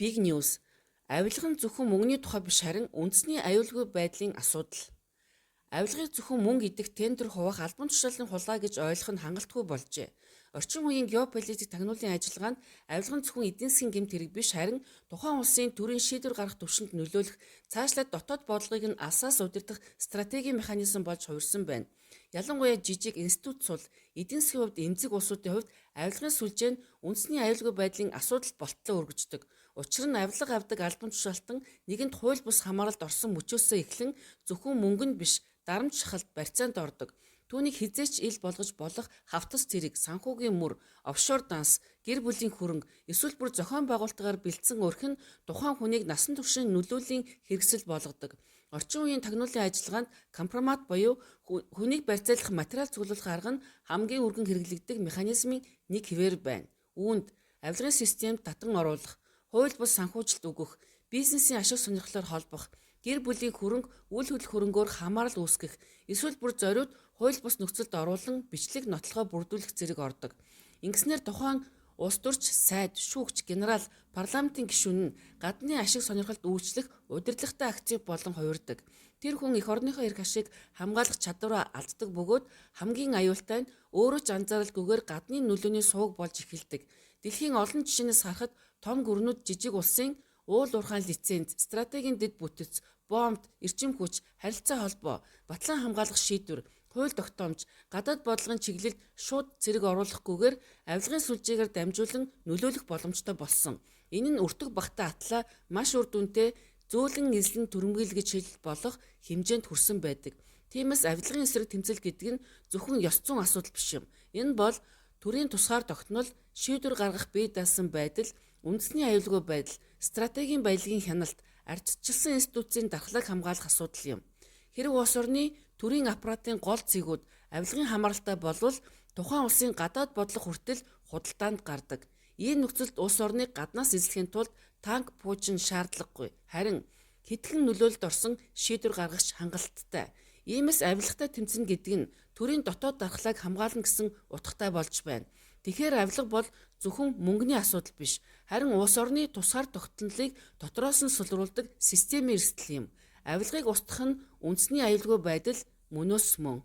Big News. Авилга нь зөвхөн мөнгөний тухай биш, харин үндэсний аюулгүй байдлын асуудал. Авилгыг зөвхөн мөнгө идэх, тендер хуваах, албан тушаалын хулгай гэж ойлгох нь хангалтгүй болжээ. Орчин үеийн геополитик тагнуулын ажиллагаанд авилга нь зөвхөн эдийн засгийн гэмт хэрэг биш, харин тухайн улсын төрийн шийдвэр гаргах түвшинд нөлөөлөх, цаашлаад дотоод бодлогыг нь алсаас удирдах стратегийн механизм болж хувирсан байна. Ялангуяа жижиг институт сул эдийн засгийн хувьд эмзэг улсуудын хувьд авилгын сүлжээ нь үндэсний аюулгүй байдлын асуудал болтлоо өргөждөг. Учир нь авилга авдаг албан тушаалтан нэгэнд хууль бус хамааралд орсон мөчөөсөө эхлэн зөвхөн мөнгөнд биш, дарамт шахалт барьцаанд ордог. Түүнийг хэзээ ч ил болгож болох хавтас зэрэг, санхүүгийн мөр, офшор данс, гэр бүлийн хөрөнгө, эсвэл бүр зохион байгуулалтаар бэлдсэн өрх нь тухайн хүнийг насан туршийн нөлөөлийн хэрэгсэл болгодог. Орчин үеийн тагнуулын ажиллагаанд компромат буюу хүнийг барьцаалах материал цуглуулах арга нь хамгийн өргөн хэрэглэгддэг механизмын нэг хэвээр байна. Үүнд авилгын системд татан оруулах, хууль бус санхүүжилт өгөх, бизнесийн ашиг сонирхлоор холбох, гэр бүлийн хөрөнгө, үл хөдлөх хөрөнгөөр хамаарал үүсгэх, эсвэл бүр зориуд хууль бус нөхцөлд оруулан бичлэг нотлохоо бүрдүүлэх зэрэг ордог. Ингэснээр тухайн улс төрч, сайд, шүүгч, генерал, парламентын гишүүн нь гадны ашиг сонирхолд үйлчлэх удирдлагатай актив болон хувирдаг. Тэр хүн эх орныхоо эрх ашиг хамгаалах чадвараа алддаг бөгөөд хамгийн аюултай нь өөрөө ч анзааралгүйгээр гадны нөлөөний суваг болж эхэлдэг. Дэлхийн олон жишээнээс харахад том гүрнүүд жижиг улсын уул уурхайн лиценз, стратегийн дэд бүтэц, бомб, эрчим хүч, харилцаа холбоо, батлан хамгаалах шийдвэр, хууль тогтоомж, гадаад бодлогын чиглэлд шууд цэрэг оруулахгүйгээр авилгын сүлжээгээр дамжуулан нөлөөлөх боломжтой болсон. Энэ нь өртөг багтаа атлаа маш үр дүнтэй зөөлөн эзлэн түрэмгийл гэж хэлэх болох хэмжээнд хүрсэн байдаг. Тиймээс авилгын эсрэг тэмцэл гэдэг нь зөвхөн ёс зүйн асуудал биш юм. Энэ бол төрийн тусгаар тогтнол, шийдвэр гаргах бие даасан байдал, үндэсний аюулгүй байдал, стратегийн баялагын хяналт, ардчилсан институцийн дархлааг хамгаалах асуудал юм. Хэрэв улс орны төрийн аппаратын гол цэгүүд авилгын хамааралтай болвол тухайн улсын гадаад бодлого хүртэл худалдаанд гардаг. Ийм нөхцөлд улс орныг гаднаас эзлэхийн тулд танк, пуужин шаардлагагүй. Харин хэдхэн нөлөөлөлд орсон шийдвэр гаргах хангалттай. Иймээс авилгатай тэмцэнэ гэдэг нь төрийн дотоод дархлааг хамгаална гэсэн утгатай болж байна. Тэгэхээр авилга бол зөвхөн мөнгөний асуудал биш, харин улс орны тусгаар тогтнолыг дотроос нь сулруулдаг системийн эрсдэл юм. Авилгыг устгах нь үндэсний аюулгүй байдал мөнөөс мөн.